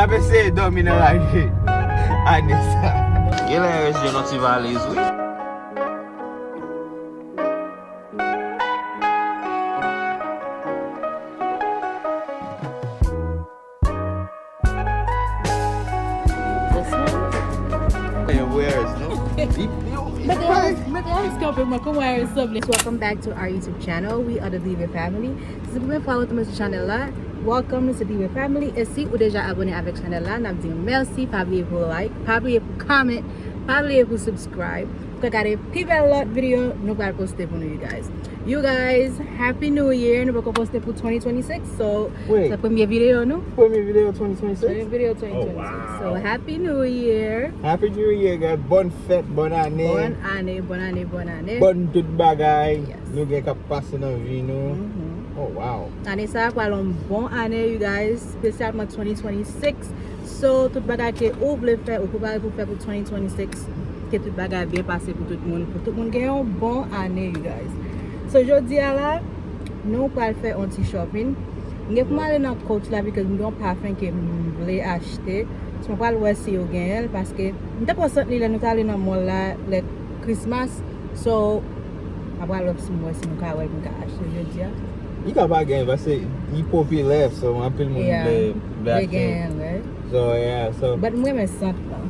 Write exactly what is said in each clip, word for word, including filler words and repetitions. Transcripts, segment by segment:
Ap eseye dòmi nan lari ane sa. Genlè Eris jwenn yon ti valiz, wi. Yo, pou Eris, non? Li, li, li, Mete Eris, mete Eris kanpe mwen, kòman Eris sanble? Welcome back to our YouTube channel. We are the Diva family. Si se premye fwa ou tonbe sou channel la, welcome, nou se Diva family. E si ou deja abòne avèk channel la, n ap di w mèsi. Pa bliye pou like, pa bliye pou comment, pa bliye pou subscribe. Pou ka gade pi bèl lòt videyo nou pral poste pou nou, you guys. You guys, Happy New Year. Nou poko poste pou twenty twenty-six, so Wait. Se premye videyo nou. Premye videyo twenty twenty-six? Premye videyo twenty twenty-six. Oh, wow. So, Happy New Year. Happy New Year, guys. Bòn fèt, bòn ane. Bòn ane, bòn ane, bòn ane. Bòn tout bagay. Yes. Nou gen k ap pase nan vi nou. Mhm. Oh, wow. Ane sa a pral yon bon ane, you guys, espesyalman twenty twenty-six. So, tout bagay ke ou vle fè, ou prepare pou fè pou twenty twenty-six, ke tout bagay byen pase pou tout moun, pou tout moun gen yon bon ane, you guys. So, jodi a la, nou pral fè yon ti shopping. M gen pou m ale nan Coach la, because m gen yon pafen ke m vle achte. So, mwen pral wè si yo genyen l, paske m te pran sant li lè nou t ale nan mall la, lè Christmas. So, apre lòt si m wè si m ka wè l pou m ka achte l jodi a. Li ka pa genyen, paske li popilè, so anpil moun Yeah. vle, vle Vle achte l. genyen l, right? So, yeah, so. But m renmen sant lan.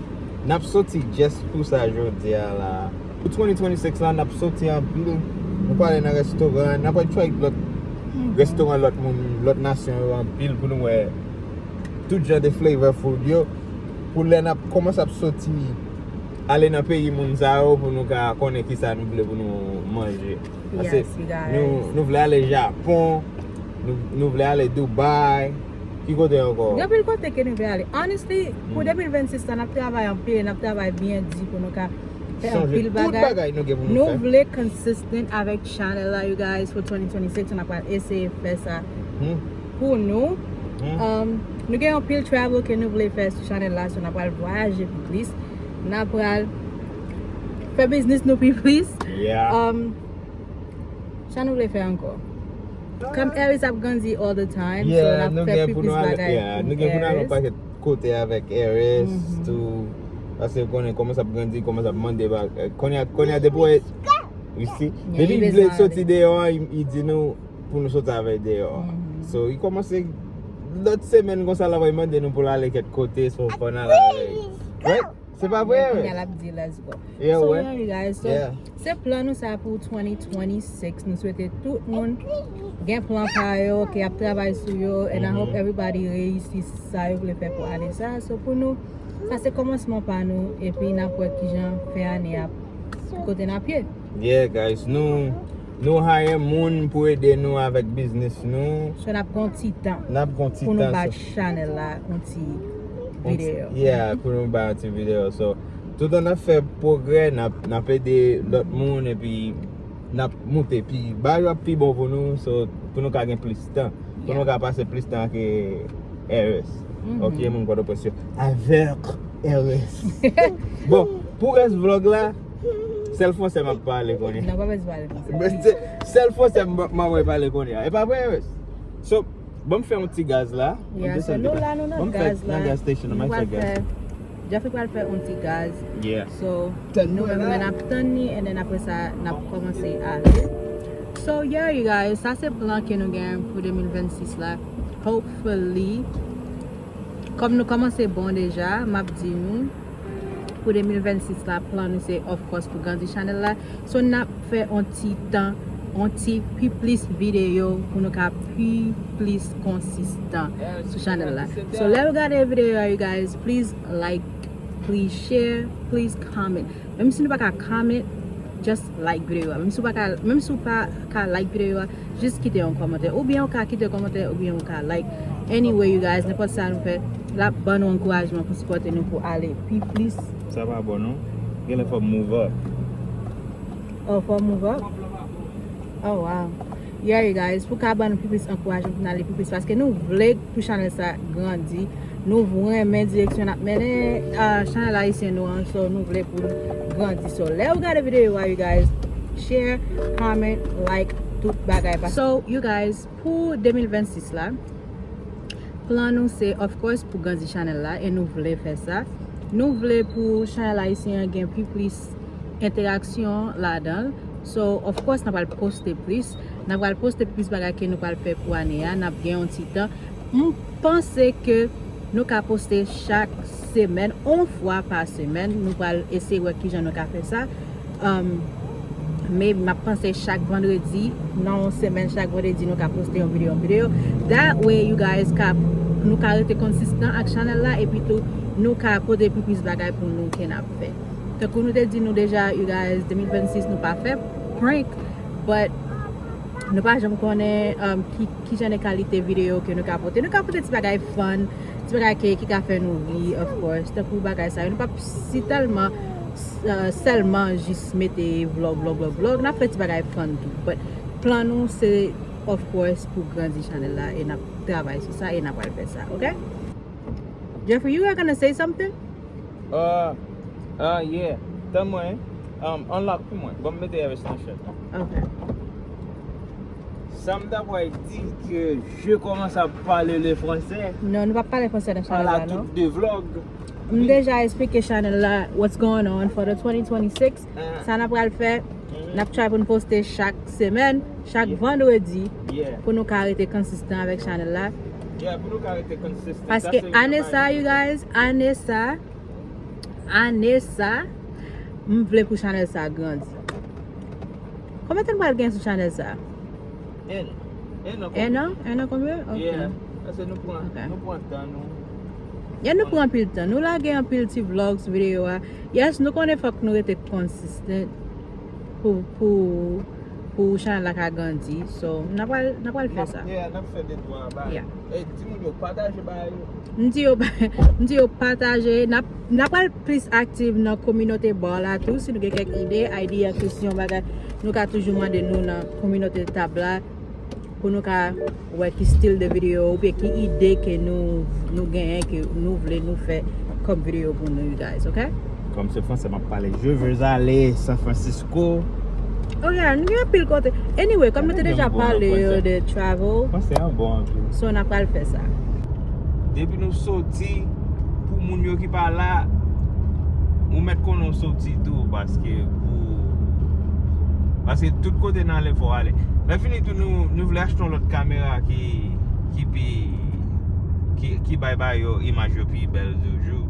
N ap soti just pou sa jodi a la. Pou twenty twenty-six la, n ap soti anpil. Nou prale nan restoran, n ap try lòt Mhm. restoran, lòt moun, lòt nasyon yo anpil pou nou wè tout jan de flavor food yo. Pou lè n ap kòmanse ap soti, ale nan peyi moun sa yo pou nou ka konnen kisa nou vle pou nou manje. Paske Yes, you guys. nou, nou vle ale Japon, nou, nou vle ale Dubai. Ki kote ankò? Gen anpil kote ke nou vle ale. Honestly, pou Mm. deux mille vingt-six la, n ap travay anpil, n ap travay byen di pou nou ka fè Chanje anpil tout bagay. bagay nou gen pou nou Nou fè. vle consistent avèk channel la, you guys, for twenty twenty-six, nou pral eseye fè sa Mhm. pou nou. Mhm. Um, nou gen anpil travel ke nou vle fè sou channel la, so n ap pral vwayaje pi plis. N ap pral fè biznis nou pi plis. Yeah. Um, sa nou vle fè ankò? Come Eris ap grandi all the time, so Yeah, n ap nou fè gen pi pou plis nou al, bagay yeah, pou nou gen pou nou al yon Eris. pakèt kote avèk Eris Mhm. tou. Paske konnen kòmanse ap grandi, kòmanse ap mande bagay. Kounye a, kounye a depi wè, you see? Yeah, Depi li li vle bezwen soti ale. deyò an, li, li di nou pou nou soti avè l deyò an. Mhm. So, li kòmanse lòt semèn konsa, l ap mande nou pou l ale kèk kote, so fò n al avè l. Right? Se pa vre, Yeah, kounye a Eris? l ap di, "Let's go." Yeah, So, wè. yeah, you guys, so, Yeah. se plan nou sa pou twenty twenty-six. Nou swete tout moun gen plan pa yo, ke y ap travay sou yo, and I hope Mhm. everybody reyisi sa yo vle fè pou ane sa. So, pou nou, sa se kòmansman pa nou, epi n ap wè kijan fen ane a, ki kote n ap ye. Yeah, guys, nou, nou hire moun pou ede nou avèk biznis nou. So, n ap gon ti tan N ap gon ti pou nou tan, bay so channel la yon ti yon ti, videyo. yeah, pou nou bay yon ti videyo. So, toutan n ap fè pwogrè, n ap, n ap ede lòt moun, epi n ap moute, pi bagay yo ap pi bon pou nou, so, pou nou ka gen plis tan. Pou Yeah. nou ka pase plis tan ak Eris. Mhm. Ok, moun Pòtoprens yo. Avèk Eris. Bon, pou rès vlòg la, sèl fransè m ap pale kounye a. Non, pa bezwen pale fransè. Men se sèl fransè m, m ap pale kounye a. E pa vre, Eris? So, ban m fè yon ti gaz la. Yeah, so nou la, nou nan gaz la. Ban m fè nan gas station, nou pral fè, Jeffrey pral fè yon ti gaz. Yeah. So, nou menm, nou menm n ap tann li, and then apre sa, n ap kòmanse ale. So, yeah, you guys, sa se plan ke nou gen pou deux mille vingt-six la. Hopefully, kòm nou kòmanse bon deja, m ap di nou, pou deux mille vingt-six la, plan nou se, of course, pou grandi channel la. So, n ap fè yon ti tan, yon ti pi plis videyo pou nou ka pi plis konsistan sou channel la. So, lè w gade videyo a, you guys, please like, please share, please comment. Menm si nou pa ka comment, just like videyo a. Menm si w pa ka, menm si w pa ka like videyo a, jis kite yon kòmantè. Oubyen w ka kite kòmantè, oubyen w ka like. Anyway, you guys, nenpòt sa nou fè, l ap ban nou ankourajman pou sipòte nou pou ale pi plis. Sa pa bon, non? Genlè fò move up. Oh, fò move up? Oh, wow. Yeah, you guys, pou ka ban nou pi plis ankourajman pou n ale pi plis, paske nou vle pou channel sa grandi. Nou renmen direksyon n ap mennen, ah, channel ayisyen nou an, so nou vle pou l grandi. So, lè w gade videyo a, you guys, share, comment, like, tout bagay. So, you guys, pou deux mille vingt-six la, Plan nou se, of course, pou grandi chanèl la, e nou vle fè sa. Nou vle pou chanèl ayisyen an gen pi plis entèraksyon ladan l. So, of course, n ap pral poste plis. N ap pral poste plis bagay ke nou pral fè pou ane a. N ap gen yon ti tan. M panse ke nou ka poste chak semèn, yon fwa pa semèn. Nou pral eseye wè kijan nou ka fè sa. Um, maybe m ap panse chak vandredi, nan yon semèn, chak vandredi, nou ka poste yon videyo, yon videyo. That way, you guys ka, nou ka rete konsistan ak chanèl la, epi tou, nou ka pote pi plis bagay pou nou ke n ap fè. Tankou nou te di nou deja, you guys, de mil vennsis, nou pa fè prank, but nou pa janm konnen, um, ki, ki jan de kalite videyo ke nou ka pote. Nou ka pote ti bagay fun, ti bagay ke, ki ka fè nou ri, of course. Tankou bagay sa yo, nou p ap si tèlman, uh, sèlman jis mete vlog, vlog, vlog, vlog. N ap fè ti bagay fun tou. But plan nou se, of course, pou grandi chanèl la e n ap travay sou sa e n ap pral fè sa, ok? Jeffrey, you were gonna say something? Uh, uh, yeah. Tann mwen, um, unlock pou mwen. Bon, m mete Eris nan chat. Ok. Sa m ta pral di ke je commence à parler le français. Non, nou pa pale fransè nan chanèl la, non. De vlog. M deja eksplike chanèl la, what's going on for the twenty twenty-six. Sa n ap pral fè, n ap try pou n poste chak semèn, chak vandredi, pou nou ka rete konsistan avèk chanèl la. Yeah, pou nou ka rete konsistan. Paske ane sa, you guys, ane sa, ane sa, m vle pou chanèl sa grandi. Konbyen tan n pral gen sou chanèl sa? En an. En an konbyen? En an? En an konbyen? Ok. Yeah. Paske nou pran, nou pran tan nou. Yeah, nou pran anpil tan. Nou lage anpil ti vlogs, videyo a. Yes, nou konnen fòk nou rete consistent pou, pou, pou chanèl la ka grandi. So, n ap pral, n ap pral fè sa. Yeah, n ap fè de twa bagay. Yeah. Ey, timoun yo, pataje bagay yo. M di yo, m di yo pataje. N ap, n ap pral plis aktif nan kominote bar la tou. Si nou gen kèk ide, idea, kesyon, bagay, nou ka toujou mande nou nan kominote tab la pou nou ka wè ki stil de videyo oubyen ki ide ke nou, nou genyen, ke nou vle nou fè kòm videyo pou nou, you guys, ok? Kòm se fransè m ap pale, je veux aller San Francisco. Ok, nou gen anpil kote. Anyway, kòm nou te deja pale de travel, fransè an bon anpil. So n ap pral fè sa. Depi nou soti, pou moun yo ki pa la, ou mèt konnen w soti tou, paske pou, paske tout kote n ale fò w ale. Lè fini tou, nou, nou vle achte yon lòt kamera ki, ki pi, ki, ki bay, bay yo imaj yo pi bèl toujou.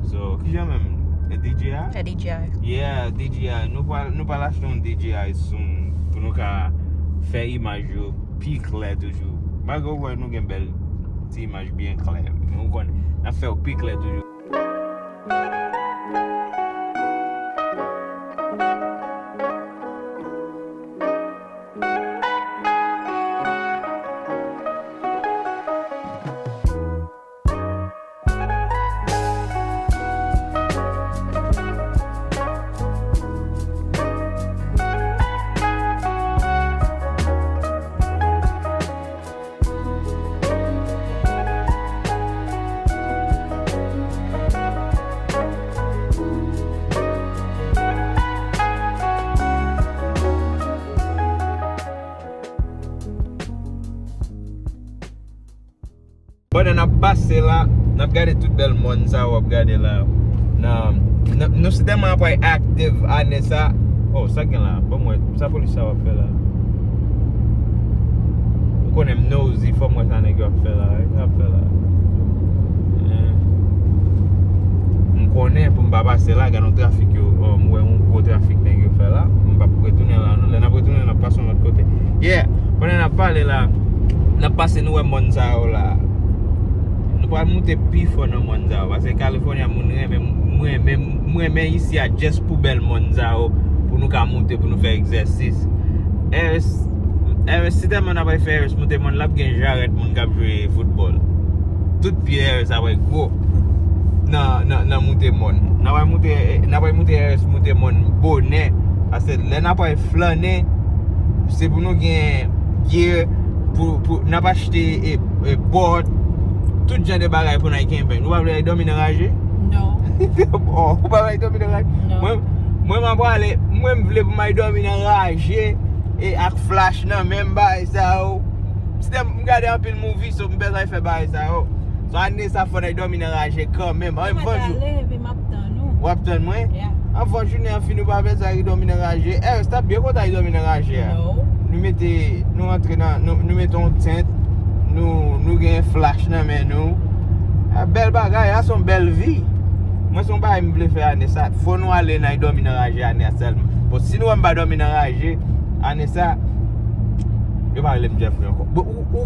So, kijan menm? E D J I? E D J I. Yeah, D J I. Nou pral, nou pral achte yon D J I soon pou nou ka fè imaj yo pi klè toujou. Malgre w wè nou gen bèl ti imaj byen klè, men ou konnen, n ap fè yo pi klè toujou. Pandan n ap pase la, n ap gade tout bèl mòn sa w ap gade la. Nan, nan, nou sitèlman apre aktif ane sa. Oh, sa gen la? Ban m wè, sa polis sa w ap fè la? Ou konnen m nosy, fò m wè sa nèg yo ap fè la, wi, sa ap fè la. Eh. M konnen pou m pa pase la, gade yon trafik yo, oh, m wè yon gwo trafik nèg yo fè la. M p ap retounen la, non. Lè n ap retounen, n ap pase yon lòt kote. Yeah, pandan n ap pale la, n ap pase nou wè mòn sa yo la. Nou pral moute pi fò nan mòn sa yo, paske California moun renmen, m renmen, m renmen isi a just pou bèl mòn sa yo, pou nou ka moute, pou nou fè egzèsis. Eris, Eris, sitèlman n ap fè Eris moute mòn, l ap gen jarèt moun k ap jwe foutbòl. Tout pye Eris ap gwo nan, nan, nan moute mòn. N ap moute, n ap moute Eris moute mòn bonè, paske lè n ap flannen, se pou nou gen gear, pou, pou n ap achte, e, e, bòt, tout jan de bagay pou n al kenbe. Nou pa vle al dòmi nan raje? Non. Bon, ou pa vle al dòmi nan raje? Non. Mwen, mwen, m ap prale, mwen, m vle pou m al dòmi nan raje, e ak flach nan men m, bagay sa yo. Sitèlman m gade anpil movie, so m bezwen fè bagay sa yo. So, ane sa fò n al dòmi nan raje kanmenm. An, mwen anvan jou. Prale, epi m ap tann ou. W ap tann mwen? Yeah. Anvan jounen an fini, ou pa bezwen al dòmi nan raje. Eh, s t ap byen kontan al dòmi nan raje a. No. Nou mete, nou antre nan, nou, nou mete yon tent, nou, nou gen flash nan men nou. Ah, bèl bagay, a se yon bèl vi. Mwen se yon bagay m vle fè ane sa. Fò nou ale nan dòmi nan raje ane a sèlman. Bon, si nou wè m pa dòmi nan raje ane sa, yo pa rele m Jeffrey ankò. Bon, ou, ou,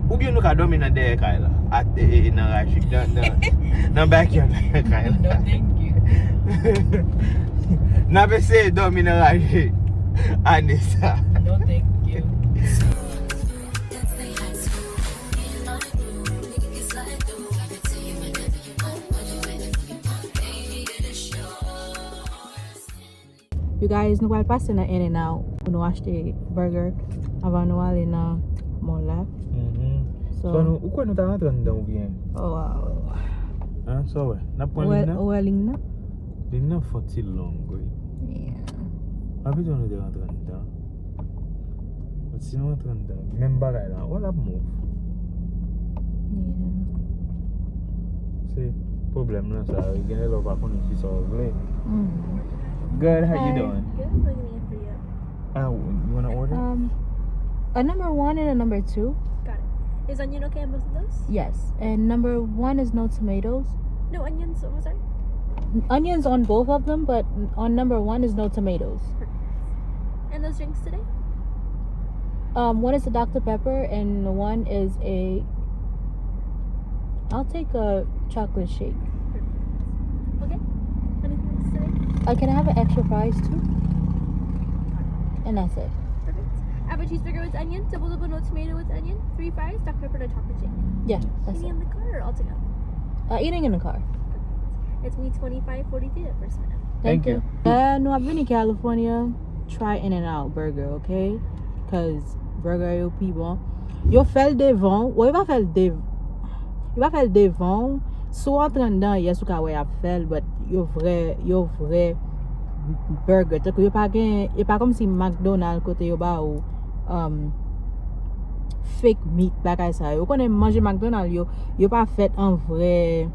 oubyen nou ka dòmi nan dèyè kay la. A, e, e, nan raje. Nan, nan, nan backyard kay la. No, thank you. N ap eseye dòmi nan raje ane sa. No, thank you. You guys, nou pral pase nan In-N-Out pou nou achte burger anvan nou ale nan mall la. So, nou, ou kwè nou ta rantre anndan oubyen? Oh, wow. Hein, sa w wè? N ap pran liy nan? Ou wè liy nan? Liy nan fò ti long, wi. Yeah. Mwen pito nou te rantre anndan. But si nou rantre anndan, menm bagay la, w ap move. Yeah. Se pwoblèm lan sa, wi. Gen lè w pa konnen ki sa w vle. Mm-hmm. Good, how you doing? Good, what can I get for you? Uh, you wanna order? Um, a number one and a number two. Got it. Is onion okay on both of those? Yes. And number one is no tomatoes. No onions, what was that? Onions on both of them, but on number one is no tomatoes. Perfect. And those drinks today? Um, one is a Doctor Pepper and one is a. I'll take a chocolate shake. Perfect. Okay. Anything else today? Uh, can I have an extra fries too? And that's it. Perfect. I have a cheeseburger with onion, double double no tomato with onion, three fries, Doctor Pepper, and a chocolate shake. Yeah, that's it. Eating in the car or all together? Uh, eating in the car. Perfect. It's me twenty-five forty-three at First Minute. Thank you. Lè nou ap vini California, try In-N-Out Burger, okay? Cause burger yo pi bon. Yo fè l devan w. Yo pa fè l dev-, yo pa fè l devan w. Si w antre anndan, yes, ou ka wè y ap fè l, but yo vrè, yo vrè burger. Tankou yo pa gen, e pa kòmsi McDonald kote yo ba ou, um, fake meat, bagay sa yo. Ou konnen manje McDonald yo, yo pa fèt an vrè,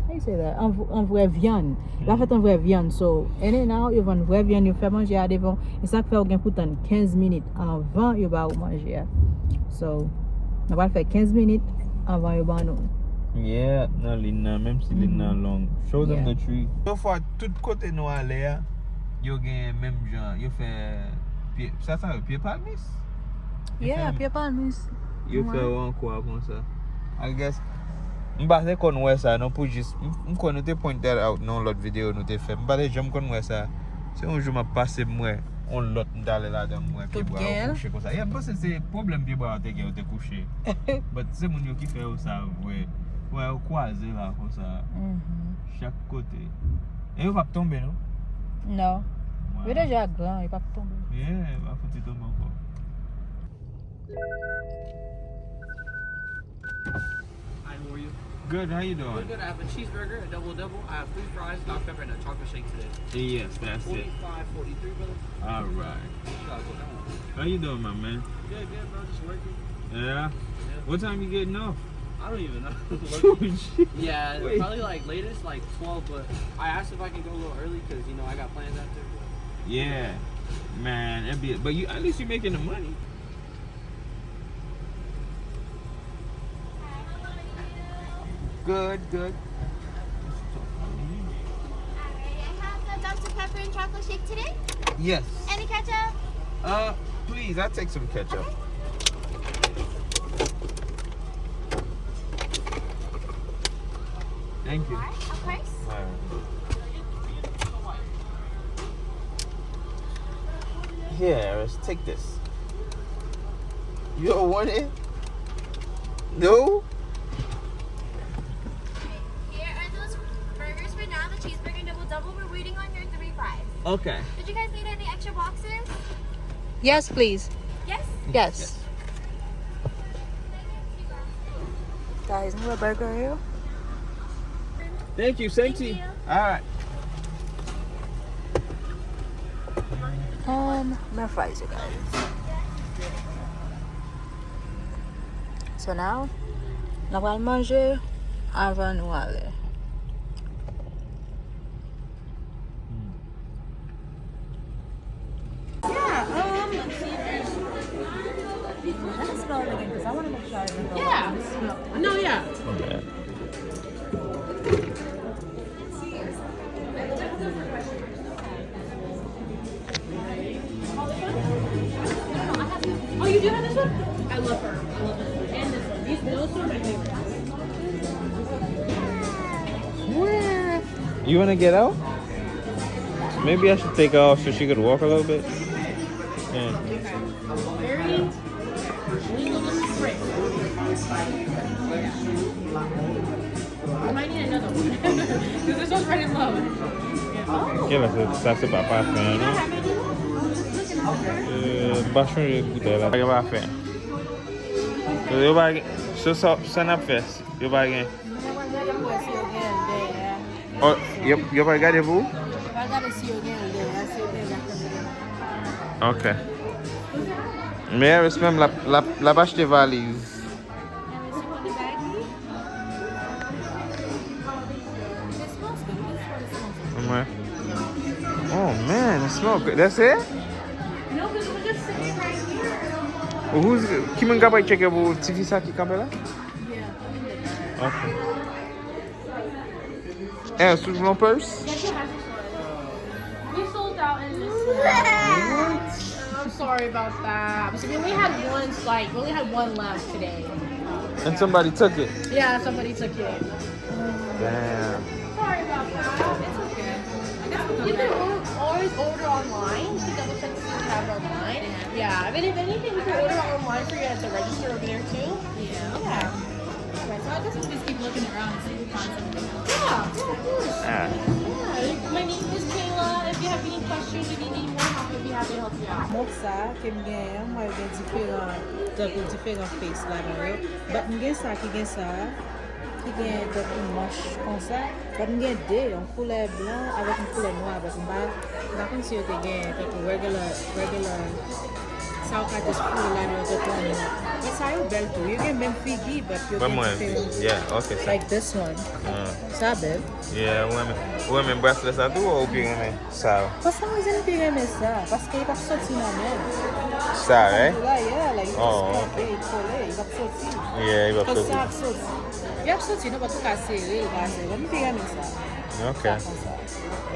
how you say that? An v-, an vrè vyann. Yo pa fèt an vrè vyann. So, In-N-Out, yo vann vrè vyann, yo fè manje a devan w. E sa k fè ou gen pou tann kenz minit anvan yo ba ou manje a. So, nou pral fè kenz minit anvan yo ban nou. Yeah, nan liy nan, menm si liy nan long. Show them the tree. Yon fwa, tout kote nou ale a, yo gen menm jan, yo fè pye, sa sa yo, pye palmis? Yeah, pye palmis. Yo fè yon kwa konsa. I guess, m pa te konn wè sa, non, pou jis, m, m kwè nou te point that out nan yon lòt videyo nou te fè. M pa te janm konn wè sa. Se yon jou m ap pase, m wè yon lòt, m t ale ladan, m wè pye bwa yo kouche konsa. Yeah, m panse se pwoblèm pye bwa yo te gen, yo te kouche. But se moun yo ki fè yo sa vre. Wè, yo kwaze la konsa. Chak kote. E yo p ap tonbe, non? Non. Yo deja gran, yo p ap tonbe. Yeah, yo pa fouti tonbe ankò. Hi, how are you? Good, how you doing? Good, good. I have a cheeseburger, a double double. I have three fries, Doctor Pepper, and a chocolate shake today. Yes, that's it. Forty-five forty-three, brother. All right. You gotta go down. How you doing, my man? Good, good, bro. Just working. Yeah? Yeah. What time you getting off? I don't even know. Yeah, probably, like, latest, like, twelve, but I asked if I can go a little early 'cause, you know, I got plans after. But yeah, man, that'd be it. But you, at least you making the money. Good, good. Alright, I have the Doctor Pepper and chocolate shake today. Yes. Any ketchup? Uh, please, I'll take some ketchup. Okay. Thank you. Alright, of course. Alright. Here, let's take this. You don't want it? No? Here are those burgers for now, the cheeseburger and double double. We're waiting on your three fries. Okay. Did you guys need any extra boxes? Yes, please. Yes? Yes. Guys, nou wè burger yo. Thank you, same to you. All right. Um, men fries, you guys. So now, nou pral manje. Avan nou ale. Yeah, um, let me smell it again because I want to make sure I remember. Yeah. No, yeah. Oh, you do have this one? I love her. I love this one. And this one. These, those two are my favorites. Where? You wanna get out? Maybe I should take her off so she could walk a little bit. Yeah. Very legal sprint. I might need another one. Because this one's running low. Ok, la, se, sa se pa pafen, non? Euh, m pa chonje boutèy la. Pa gen pafen. So, yo pa gen, so, sa, sa n ap fè, yo pa gen. Oh, yo, yo pa gade pou ou? Ok. Men Eris menm, l ap, l ap, l ap achte valiz. Mwen. Oh man, it smells good. That's it? Who's, ki moun k ap tcheke pou ti fi sa ki kanpe la? Ok. Eh, sou yon purse? We sold out in this one. I'm sorry about that. So we only had one, like, we only had one left today. And somebody took it. Yeah, somebody took it. Damn. Sorry about that. It's okay. I guess we'll come back. You can always order online to double check to see if we have it online. Yeah, I mean, if anything, we can order online for you at the register over there too. Yeah. Yeah. Alright, so I guess we'll just keep looking around and see if we find something. Yeah, yeah, of course. Ah. Yeah, my name is Kayla. If you have any questions, if you need more help, we'll be happy to help you out. Mont sa ke m genyen an, mwen gen diferan, tankou diferan face ladan yo. But m gen sa ki gen sa, ki gen tankou manch konsa. But m gen de, yon koulè blan avèk yon koulè nwa, but m pa, m pa konn si yo te gen tankou regular, regular, sa ou ka just foure ladan yo tankou yon nwa. But sa yo bèl tou, yo gen menm figi, but yo gen diferan. Yeah, ok, sa. Like this one. Sa bèl. Yeah, ou renmen, ou renmen bracelet sa tou ou pi renmen sa? For some reason, m pi renmen sa, paske li p ap soti nan men m. Sa, right? Like, yeah, like, Oh, ok, li kole, li p ap soti. Yeah, li p ap Cause sa soti. Ap soti. Li ap soti, non, but ou ka sere l, pa sere l. M pi renmen sa. Ok. Sa konsa.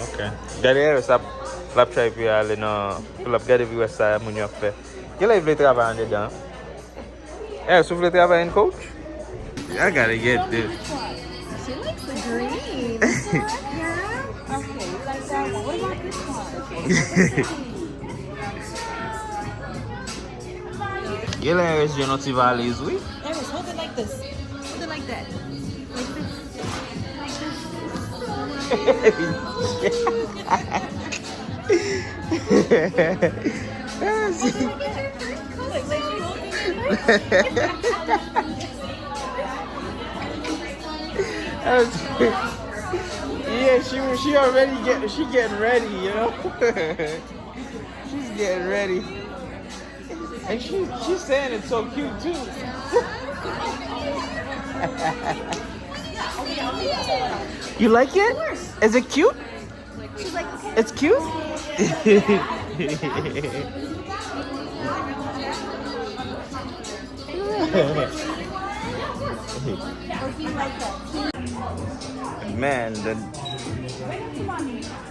Ok. Gade Eris ap, l ap try pou l ale nan, pou l ap gade pou l wè sa moun yo ap fè. Kilè li vle travay andedan? Eris, ou vle travay in coach? I gotta get this. She likes the green. This one? Yeah? Okay, you like that one. What about this one? Genlè Eris jwenn yon ti valiz, wi. Eris, hold it like this. Hold it like that. Like this. Like this. Hold it like it's your first color. Like, she holding it like Yeah, she she already get she getting ready, you know. She's getting ready. And she she's saying it's so cute too. You like it? Is it cute? It's cute? Man, the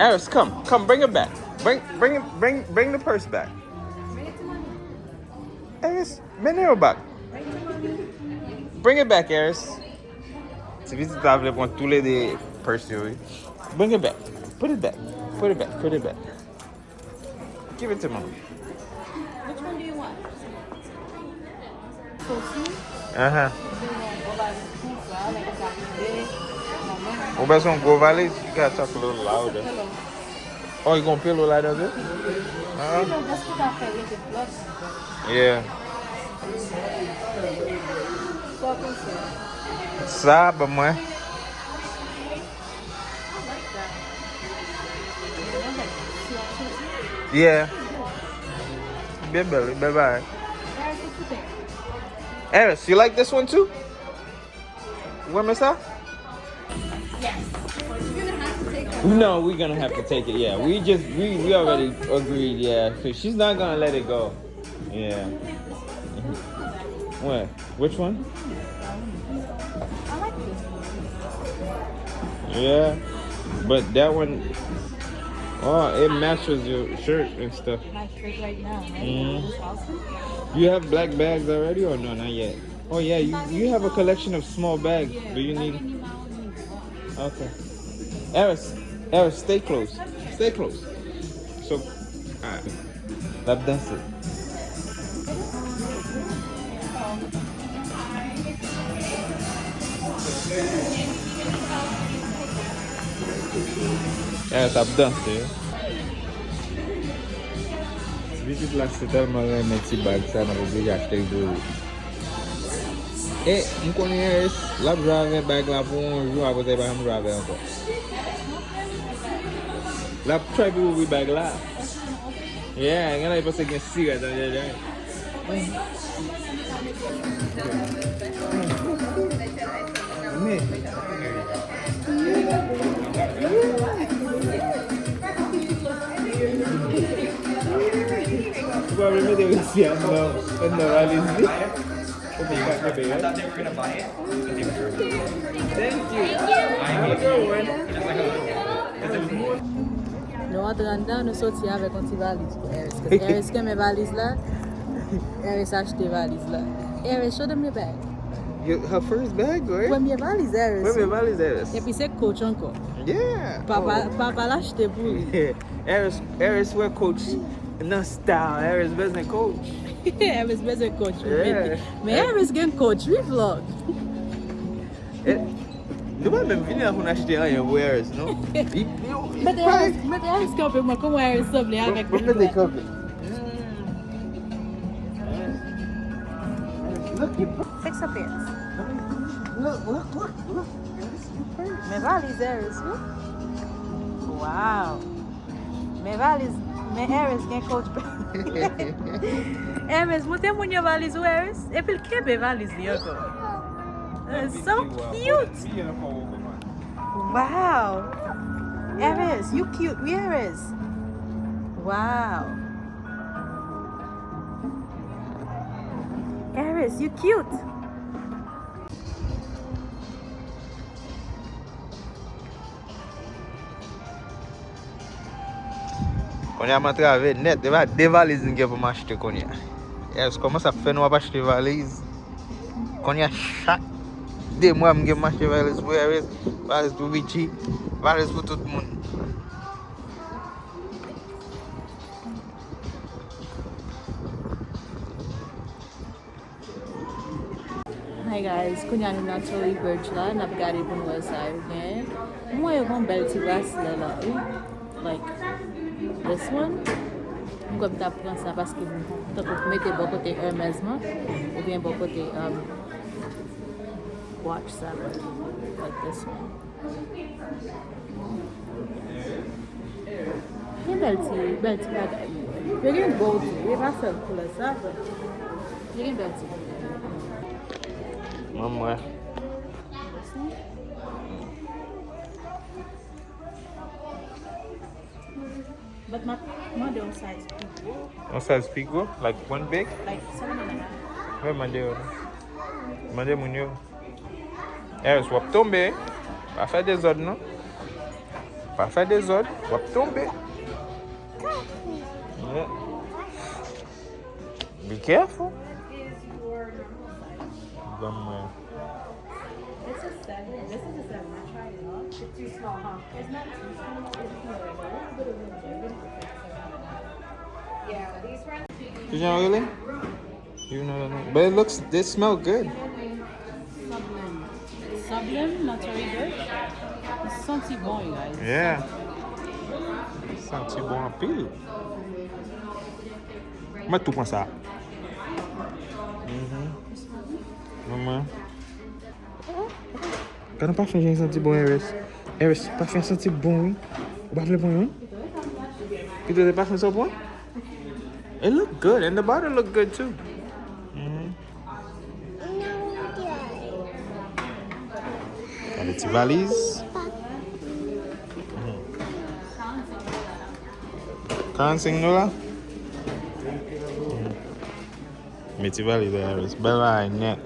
Eris, come, come, bring it back. Bring, bring, bring, bring the purse back. Eris, mennen yo back. Bring it back, Eris. Ti pitit la vle pran toulede purse yo, wi. Bring it back. Put it back. Put it back. Put it back. Give it to mom. Which one do you want? Uh-huh. Ou bezwen yon gwo valiz? You gotta talk a little louder. Oh, you gonna pillow ladan tou? Uh-huh. Yeah. Sa, ban mwen. Yeah. Byen bèl, bèl bagay. Eris, you like this one too? Ou renmen sa? No, we're gonna have to take it. Yeah, we just we we already agreed. Yeah, so she's not gonna let it go. Yeah. What? Which one? I like this one. Yeah, but that one, oh, it matches your shirt and stuff. My shirt right now, right? Mm-hmm. This house one? You have black bags already or no? Not yet. Oh yeah, you, you have a collection of small bags. Do you need? Okay. Eris, Eris, stay close. Stay close. So, alright. L ap danse. Eris ap danse. Pitit la se tèlman renmen ti bag sa, n ap oblije achte l pou li. E m konnen Eris, l ap jwe avè bag la pou yon jou, apre sa, li pa janm jwe avè l ankò. L ap try pou ouvri bag la. Yeah, gen la, li panse gen sigarèt anndan. Men. Ou pa vle mete resi anndan, anndan valiz li? Ou pa ka kenbe, right? Thank you. Have a good one. Nou antre anndan, nou soti avèk yon ti valiz pou Eris. Cause Eris kenbe valiz la. Eris achte valiz la. Eris, show them your bag. Your, her first bag, right? Premye valiz Eris. Premye valiz Eris. Epi se Coach ankò. Yeah. Papa, oh, papa l achte pou li. Eris, Eris wè Coach nan style. Eris bezwen Coach. Eris bezwen Coach pou mete. Yeah. Men Eris gen Coach, wi vlog. Eh, nou pa menm vini la pou n achte anyen pou Eris, non? Li, li, li Mete pa Eris, mete Eris kanpe, mwen, kòman Eris sanble avèk Mwen, mwen mete kanpe. Fix up Eris. Look, look, look, look. Men valiz Eris, wi. Wow. Men valiz, men Eris gen Coach. Eris, montre moun yo valiz ou, Eris. Epi l kenbe valiz li ankò. It's so cute. Wow. Eris, you cute. Wi, Eris. Wow. Eris, you cute. Kounye a m antrave nèt. E pa de valiz m gen pou m achte kounye a. Yes, kòman sa fè nou ap achte valiz? Kounye a chak de mwa m gen pou m achte valiz pou Eris, valiz pou Richie, valiz pou tout moun. Hi guys, kounye a nou nan Tory Burch la, n ap gade pou n wè sa yo genyen. M wè yo gen yon bèl ti braslè la, wi. Like, this one. M kwè m ta pran sa paske m tankou pou mete bò kote Hermes mwen, oubyen bò kote, um, watch sa, like this one. Gen bèl ti, bèl ti bagay. Yo gen gold tou, e pa sèl koulè sa, yo gen bèl ti. Ban m wè. But m ap mande yon size pi gwo. Yon size pi gwo? Like one big? Like seven and a half. Mwen mande yo. Mande moun yo. Eris, w ap tonbe. Pa fè dezòd, non. Pa fè dezòd. W ap tonbe. Yeah. Be careful. Ban mwen. This is seven. This is a seven. I tried it on. It's too small, huh? It's not too small. It's just a little bit of room. Everything fits around. Yeah, these ones. Did you know, really? You know that name? But it looks, they smell good. Sublime. Sublime, Natural Good. Li santi bon, you guys. Yeah. Santi bon anpil. Mwen tou pran sa. Mhm. Manman. Gade yon pafen jan l santi bon, Eris. Eris, pafen santi bon, wi. Ou pa vle pran youn? Kite de pafen sa w pran? It look good, and the bottle look good too. Mhm. Gade ti valiz. Mhm. Karannsenk dola? Men ti valiz la, Iris. Bèl bagay nèt.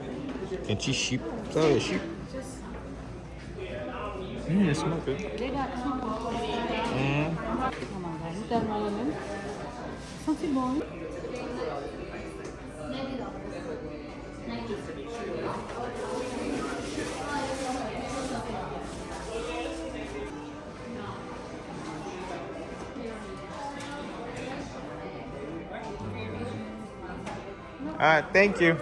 Gen ti chip. Sa vle chip? Mm, it's not good. Mm. Oh my God, li tèlman renmen. Santi bon, wi. Alright, thank you.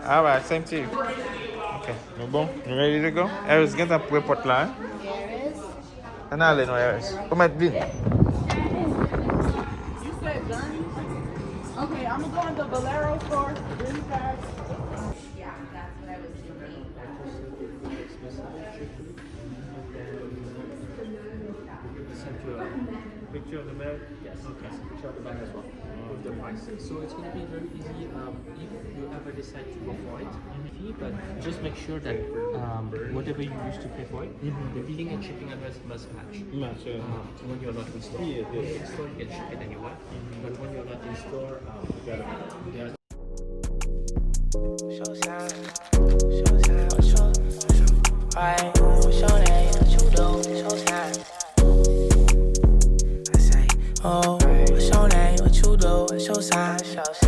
Alright, same to you. Ok, nou bon? Nou ready to go? Iris, gentan pre pòt la, hein? Ann ale non, Iris. Ou mèt vin. You said Johnny? Okay, I'm gonna go in the Bolero store. Really fast. Sent you a picture of the bag. Yes. Okay. Sent a picture of the bag as well with the price. So it's gonna be very easy, um, if you ever decide to go for it. But just make sure that, um, whatever you use to pay for it, the billing and shipping address must match. Match, yeah. Um, when you're not in store. Yeah, yeah. When you're in store, you can ship it anywhere. But when you're not in store, um, you gotta, you gotta 我手内有出斗，我手上。